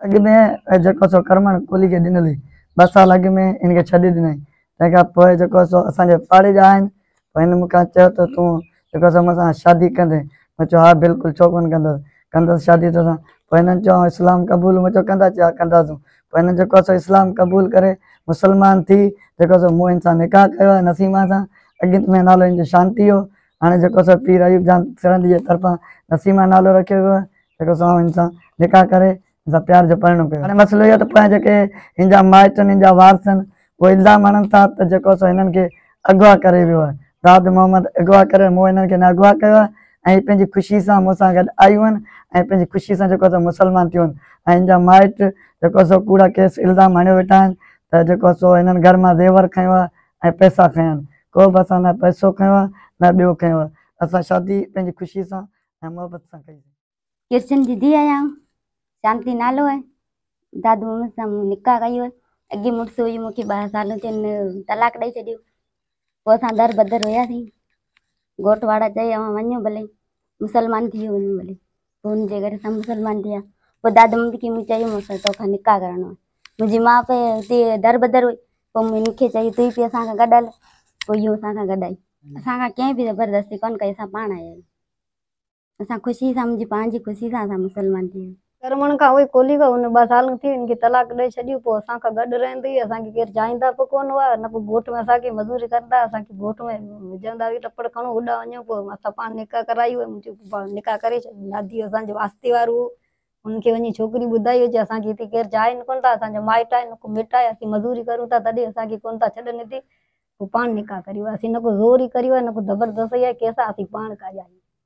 اڳ ۾ جيڪو سو ڪرمڻ ڪولهي کي ڏنل هئي، 2 سال اڳ ۾ هن کي ڇڏي ڏنائين. تنهن کان پوء جيڪو سو اسان جي پاڙي جا آهن، پوء هن مون کان چيو ته تون جيڪو سو مون سان شادي ڪندين؟ مون چيو ها بلڪل ڇو ڪونه ڪندس، ڪندس شادي توسان. پوء هنن چيو اسلام قبول؟ مون چيو ڪندا؟ چيو ها ڪنداسون. پوء هنن جيڪو سو اسلام قبول ڪري مسلمان ٿي جيڪو سو مون هن سان نڪاح ڪيو آهي نسيمه سان. اڳ ۾ نالو هن جو شانتي هو، هاڻي جيڪو سو پير ايوب جان سرهندي جي طرفان نسيمه نالو رکيو ويو آهي. جيڪو سو آئون هن سان نڪاح ڪري هن سان پيار جو پرڻو ڪيو. هاڻي مسئلو اهو ته پويان جيڪي هن جا مائٽ آهن، هن جا وارث آهن، اهي الزام هڻن ٿا ته جيڪو سو هنن کي اغوا ڪري ويو آهي، داد محمد اغوا ڪري، مون هنن کي نه اغوا ڪيو آهي ۽ هي پنهنجي خوشي سان مون سان گڏ آيون آهن ۽ پنهنجي خوشي سان جيڪو سو مسلمان ٿيون آهن ۽ هن جا مائٽ جيڪو سو ڪوڙا ڪيس الزام هڻيو ويٺا آهن ته جيڪو سو هنن گهر مان زيور کنيو آهي ۽ پئسا کنيا آهن، ڪو به اسان نه پئسو کنيو آهي نه ٻيو کنيو آهي، اسان شادي پنهنجي خوشي سان ۽ محبت سان ڪئي. ڪرشن جي ڌيء آهيان، شانتي نالو آهي. دادو محمد سان مون نڪاح ڪيو آهي. اڳي مڙس هئي مون کي 12 سال ٿيا آهن طلاق ڏئي ڇڏيو. پوء اسان در بدر هياسين. ڳوٺ وارا چئي اوهان وڃو ڀلي مسلمان ٿي وڃو ڀلي. پوء ان جي ڪري اسان مسلمان ٿي ويا. پوء دادو محمد کي مون چيو مون سان توکان نڪاح ڪرڻو آهي. منهنجي ماء پي هتي در بدر هئي. پوء مون هن کي چيو تون به اسان کان گڏ هل. پوء اهو اسان کان گڏ آئي. اسان کان ڪنهن به زبردستي ڪونه ڪئي اسان پاڻ آيا آهيون. اسان خوشي سان منهنجي پنهنجي خوشي سان اسان مسلمان ٿي ويا. ڪرمڻ کان اهي ڪولهي هئا ان 2 سال ٿي ان کي طلاق ڏئي ڇڏيو پوء اسان کان گڏ رهندي هئي اسان کي ڪير چاهيندا به ڪونه هئا نه ڪو ڳوٺ ۾ اسان کي مزوري ڪندا اسان کي ڳوٺ ۾ وجهندا هئي ٽپڙ کڻو هوڏانهن وڃو پوء اسان پاڻ نڪاح ڪرائي هئي مون چيو پاڻ نڪاح ڪري ڇڏ دادي اسان جو واسطي وارو هو ان کي وڃي ڇوڪري ٻڌائي هئي چي اسان کي هتي ڪير چاهين ڪونه ٿا اسان جا مائٽ آهن نه ڪو مٽ آهي اسين مزوري ڪرون ٿا تڏهن اسان کي ڪونه ٿا ڇڏن هتي پوء پاڻ نڪاح ڪريو اسين نه ڪو زوري ڪريو آهي نه ڪو زبردستي آهي ڪنهن سان اسين پاڻ ڪري آيا آهيون.